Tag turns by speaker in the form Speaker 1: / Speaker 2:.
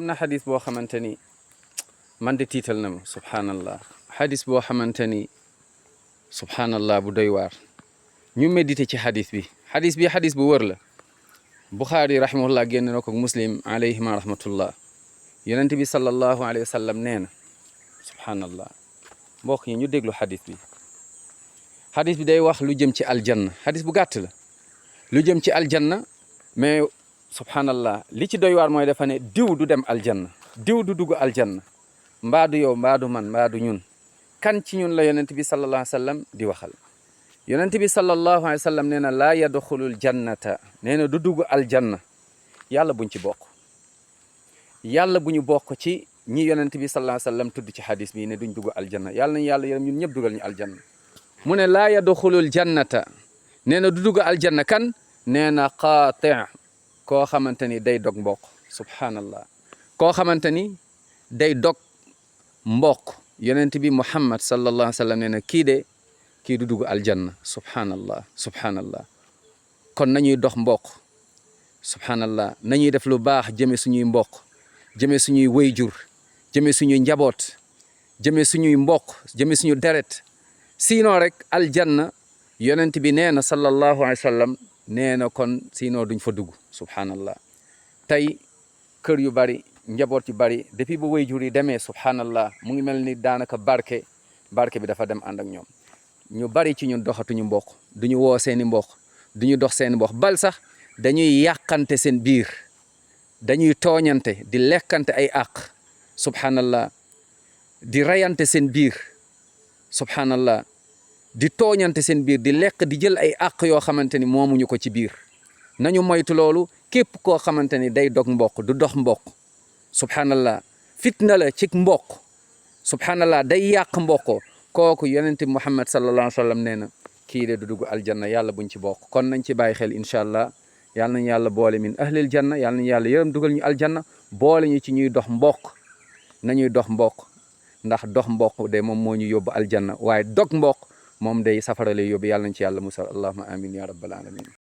Speaker 1: na xadis boo xamante ni man de tiital na ma subhanallah xadis boo xamante ni subhanallah bu doy waar ñu médité ci xadis bi xadis bu wër la Buxaari rahimahullah génn na ko muslim alayhima rahmatullah yonent bi sallallahu alayhi wa sallam nee na subhanallah mbokk yi ñu déglu xadis bi day wax lu jëm ci aljanna xadis bu gàtt la lu jëm ci aljanna mais subhanallah li ci doy waar mooy dafa ne diw du dem aljanna diw du dugg aljanna mbaadu yow mbaadu man mbaadu ñun kan ci ñun la yonent bi sallallahu alayhi wa sallam di waxal yonent bi sallallahu alayhi wa sallam nee na laa yadxulul jannata nee na du dugg aljanna yàlla buñ ci bokk yàlla bu ñu bokk ci ñi yonent bi sallallahu alayhi wa sallam tudd ci xadis bi ne duñ dugg aljanna yàlla nañu yàlla yërëm ñun ñëpp dugal ñu aljanna mu ne laa yadxulul jannata nee na du dugg aljanna kan nee na qaati koo xamante ni day dog mbokk subhanallah koo xamante ni day dog mbokk yonent bi muhammad sallallahu alayhi wa sallam nee na kii du dugg aljanna subhanallah kon nañuy dox mbokk subhanallah nañuy def lu baax jëme suñuy mbokk jëme suñuy wayjur jëme suñuy njaboot jëme suñuy mbokk jëme suñu deret sinon rek aljanna yonent bi nee na sallallahu alayhi wa sallam nee na kon sinon duñ fa dugg subhanallah tey kër yu bari njaboot yu bari depuis ba wayjur yi demee subhanallah mu ngi mel ni daanaka barke bi dafa dem ànd ak ñoom ñu bari ci ñun doxatuñu mbokk duñu woo seeni mbokk duñu dox seeni mbokk bal sax dañuy yàqante seen biir dañuy tooñante di lekkante ay àq subhanallah di rayante seen biir subhanallah di tooñante seen biir di lekk di jël ay àq yoo xamante ni moomuñu ko ci biir nañu moytu loolu képp koo xamante ni day dog mbokk du dox mbokk subhanallah fitna la ci mbokk subhanallah day yàq mbokko kooku yonent bi Muhammad sallallahu alayhi wa sallam nee na kii de du dugg aljanna yàlla buñ ci bokk kon nañ ci bàyyi xel incha allah yàlla nañu yàlla boole min ahlil janna yàlla nañu yàlla yërëm dugal ñu aljanna boole ñu ci ñuy dox mbokk nañuy dox mbokk ndax dox mbokk de moom moo ñu yóbbu aljanna waaye dog mbokk moom day safara lay yóbbu yàlla nañ ci yàlla musal allahumma amin ya rabbal alamin